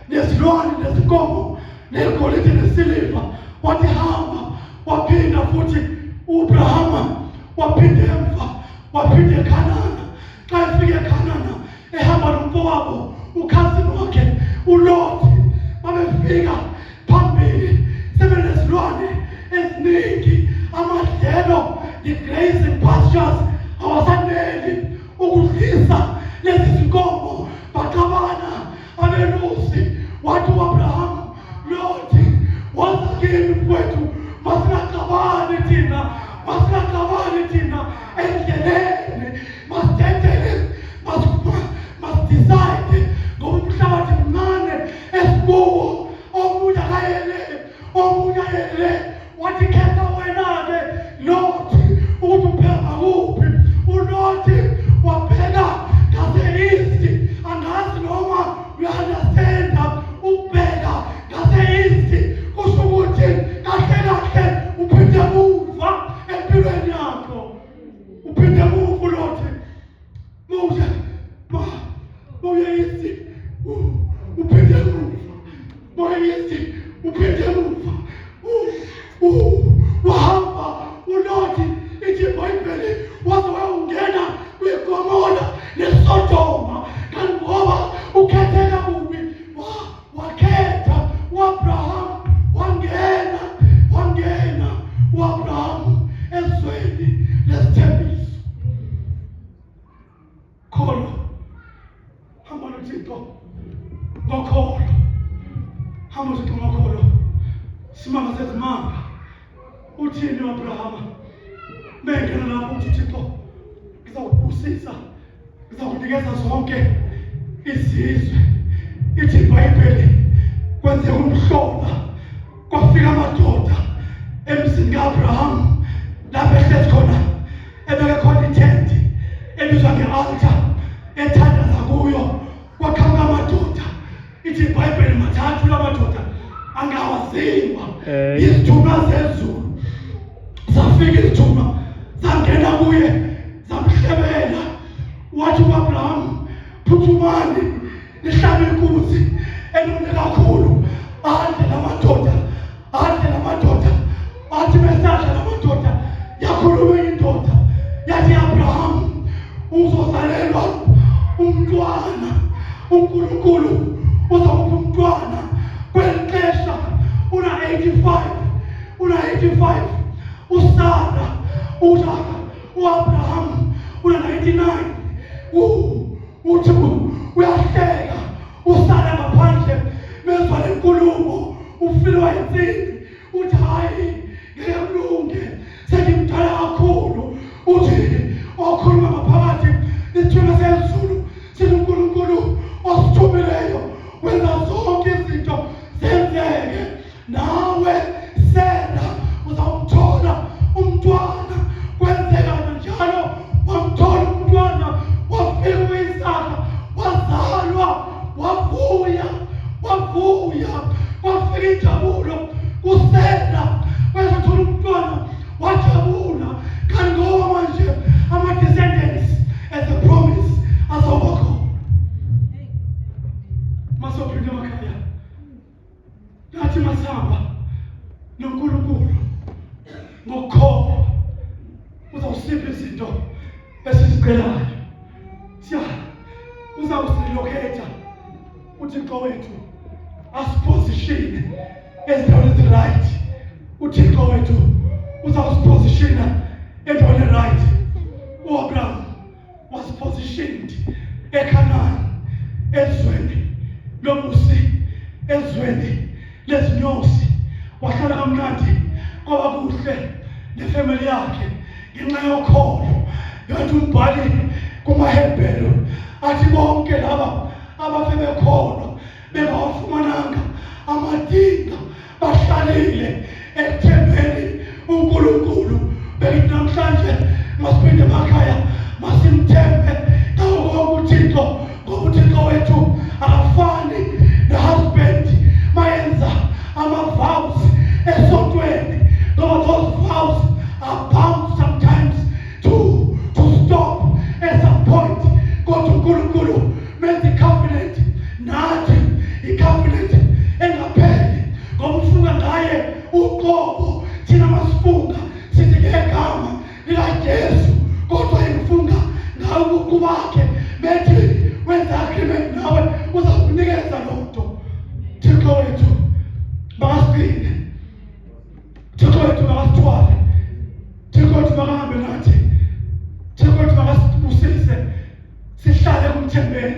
Nezilwane, nezinkomo, negolide, nesiliva. Wathi hamba. Waphinda futhi uAbrahama, waphinda emva, waphinda eKhanana. Xa efika eKhanana ehamba nomfowabo, ukhazini wakhe uLothi, babefika phambili sebenezilwane eziningi, amadlelo, the grazing pastures awasaneli ukudlisa lezi zinkomo. Baxabana abelusi. Wathi uAbraham, "Lothi, woza kimi mfowethu, masingaxabani thina, masingaxabani thina endleleni, masidedele, masidecide ngoba umhlabathi mncane esikuwo, omunye akayele, omunye ayele." Wathi, "Khetha wena-ke Lothi ukuthi ubheka ngakuphi." ULothi wabheka ngase-east. Angazi noma uya-understanda, ukubheka ngase-east kusho ukuthi kahle kahle uphinde muva empilweni yakho, uphinde muva uLothi. Mawuye ma mawuye east, uphinde muva, mawuye east, uphinde muva. Wahamba uLothi, ithi iBhayibheli waze wayongena kwiGomora neSodoma, kanti ngoba ukhethe kabubi. Wakhetha uAbraham, wangena, wangena uAbraham ezweni lesithembiso. Kholo, hamba noThixo ngokholo, hamba noThixo ngokholo. Simanga sezimanga. Uthini uAbrahama mengena lapho? Uthi, "Thixo, ngizawukubusisa, ngizakunikeza zonke izizwe." Ithi iBhayibheli kwenzeka umhlola, kwafika amadoda emzini kaAbraham lapho ehlezi khona, ebeke khona ithenti ebizwa nge-altar, ethandaza kuyo. Kwaqhamuka amadoda, ithi iBhayibheli mathathu la madoda angawaziwa. Izithunywa zezulu. Zafika izithunywa, zangena kuye, zamhlebela. Wathi ku-Abrahamu, "Phuthumani nihlabe inkunzi enone kakhulu, adle lamadoda, adle lamadoda." Athi besadla lamadoda, yakhuluma enye indoda yathi, "Abraham, uzozalelwa umntwana, uNkulunkulu uzakupha umntwana kweli xesha una 85, una 85 uSara, uza uAbraham una 99." Uthi uyahleka uSara ngaphandle mezwa lenkulumo, ufilwa insimbi. Uthi, "Hayi, ngeke kulunge, sengimdala kakhulu." Uthi okhuluma ngaphakathi isithunywa sezulu sithi, "UNkulunkulu osithumileyo wenza zonke izinto zenzeke. Nawe Sera uzawumthola umntwana." Kwenzeka njalo, wamthola umntwana, wafika uIsaka, wazalwa, wavuya, wavuya, kwafika injabulo kuSera kwezothola umntwana, wajabula. Kanti ngoba manje ama-descendants as a promise azoba khona. Masophinde emakhaya nathi, masihamba noNkulunkulu ngokukholwa, uzawusipha izinto esizicelayo. Siya uzawusilokhetha uThixo wethu, asipositione ezindaweni ezi-right. UThixo wethu uzawusipositiona endaweni right. UAbraham was positioned eKhanani, ezweni lobusi, ezweni lezinyosi. Wahlala kamnandi, kwaba kuhle nefamily yakhe ngenxa yokholo. Yathi umbhali kumaHebheru, athi bonke laba abafe bekholwa bengawafumananga amadinga, bahlalile ekuthembeni uNkulunkulu. Bekithi namhlanje masiphinde emakhaya, masimthembe ngawo konke uThixo, ngoba uThixo wethu akafani ne-husband mayenza ama-vows esontweni, ngoba those vows are bound sometimes to stop at some point. Kodwa uNkulunkulu menza i-covenant nathi. Uqobo thina masifunga sithi ngegama likaJesu, kodwa yena ufunga ngawo ubuqu bakhe, bethi wenza agreement nawe, uzakunikeza loo nto. Thixo wethu makasigcine, Thixo wethu makasithwale, Thixo wethu makahambe nathi, Thixo wethu makasibusise, sihlale kumthembeni,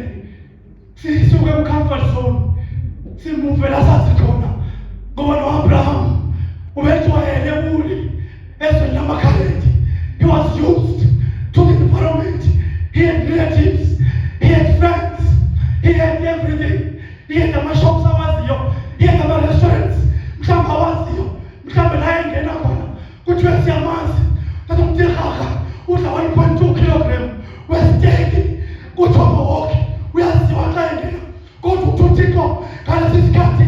sisuke ku-comfort zone, simuve la sazi khona, ngoba no-Abraham ubejwayele kuli ezweni lamaKhaledi. He was used to the environment. He had relatives, he had friends, he had everything. He had ama-shops awaziyo, he had ama-restaurants mhlawumbe awaziyo, mhlawumbe la engena khona kuthiwe siyamazi, tata umtirhaha udla 1.2 kilogram wesiteki kuthombo wonke, uyaziwa xa engena. Kodwa uthi uThixo ngalesi sikhathi